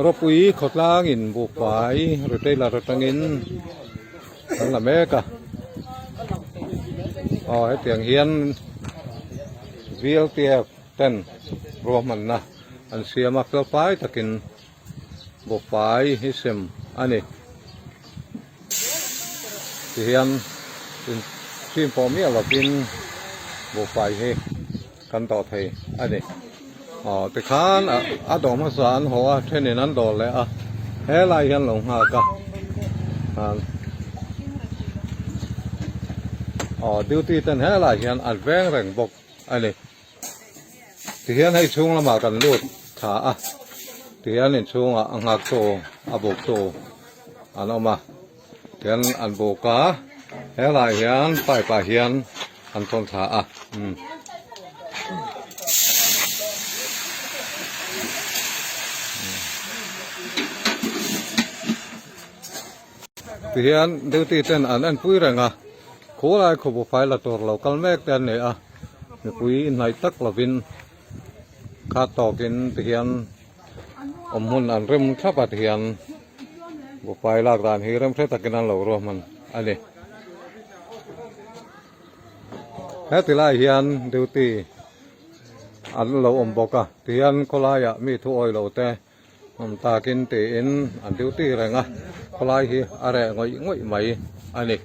Ropui khawtlangin buhfai retailer atangin an la mek a aw hetiang hian VLTF ten ruahmanna an siam a felfai takin buhfai hi sem a ni tihian inchhim pawh miah lovin buhfai hi kan dawh thei a ni. Aw tikhan a dawh hmasa an haw a thenin an dawh leh a helai hian lo nghak a aw duty ten helai hian an veng reng bawk a ni. Tihian hei chhung lamah kan lut tha a tihian inchhungah a nghak tu a buk tu an awm a. Tihian an buk a, helai hian pipe ah hian an thawn thla a umm. Tihian duty ten an enpui reng a, khulai khaw buhfai la tur lo kal mek te an ni a, mipui inhnaih tak lovin khat tawkin tihian awm hmun an rem thlap a tihian buhfai lak dan hi rem hre takin an lo ruahman a ni. Heti lai hian duty an lo awm bawk a tihian khawlaiah mi thu awih lo te awm takin tiin an duty reng a khawlai hi a reh ngawih ngawih mai a ni.